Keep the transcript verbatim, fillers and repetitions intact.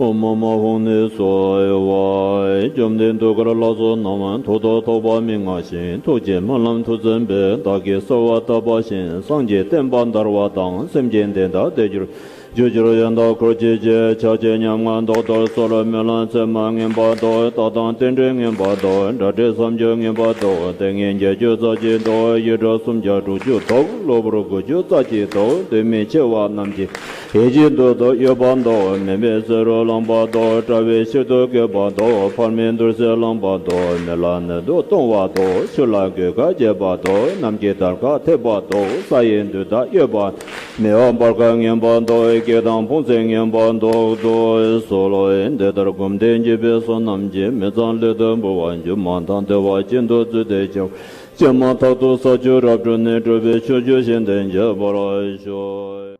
ཨོཾ་མ་ཧཱུྃ་ནི་སྭཱ་ཧཱ། བཅོམ་ལྡན་གདུགས་དཀར་ལྷ་ཚོགས་རྣམས། ཐུགས་ཐོག་ཐོགས་པ་མི་མངའ་ཞིང་། ཐུགས་རྗེ་སྨོན་ལམ་མཐུ་རྩལ་འཕེལ། བདག་གིས་གསོལ་བ་བཏབ་པ་བཞིན། སངས་རྒྱས་བསྟན་པ་དར་བ་དང་། སེམས་ཅན་བདེ་མཐའ་བདེ་གྱུར། རྒྱུ་གྱུར་ཡང་དག་འཁོར་བཅས་ཀྱི། ཕྱག་རྒྱ་ཉམས་ངག་རྡོག་ཏོ་སོལ། སྨོན་ལམ་ཚད་མ་ངེས་པ་དང་། རྟགས་དང་རྟེན་འབྲེལ་ངེས་པ་དང་། སྒྲ་སྒྲིག་བསམ་བརྗོད་ངེས་པ་དང་། ཏིང་ངེ་འཛིན་བརྒྱད་ཅུ་རྩ་གཅིག་དང་། ཡིག་འབྲུ་སུམ་བརྒྱ་དྲུག་ཅུ་དང་། གློ་བུར་དགུ་བཅུ་རྩ་གཅིག་དང་། དུས་མིན་འཆི་བ་རྣམས་ཀྱི། ཡིད་ཀྱི་མདུན་དུ་གཡོས་པ་དང་། མུན་པའི་ཚུ་རོལ་ལངས་པ་དང་། དགྲ་བོའི་ཕྱིར་དུ་བསྐྱོད་པ་དང་། ཕར་མིའི་འདུ་ཤེས་ལངས་པ་དང་། མི་ལ་ནད་དུག་གཏོང་བ་དང་། ཆུ་ལ་གོད་ཁ་བྱེད་པ་དང་། གནམ་གྱི་དར་ཁ་འཐེབ་པ་དང་། ས་ཡི་མདུན་དུ་གཡོས་པ། མི་འོང་བར་ག་ངན་པ་འདོགས། སྐད་དང་ཕུང་སྲི་ངན་པ་འདོགས་སོ། འདི་ལྟར་སྒོམ་དེ་བགྱིས་པའི་བསོད་ནམས་ཀྱིས། མི་ཚངས་ལས་དུ་འབུལ་བ་མཆིས། མ་དང་བདེ་བ་ཅན་དུ་བརྩོན་ཏེ་སྐྱེ་བ་ཕྱི་མ་དག་ཏུ་ས་བཅུ་རབ་བསྒྲུབས་ནས། འགྲོ་བའི་ཕྱོགས་བཅུ་གཞན་དོན་བྱེད་པར་ཤོག།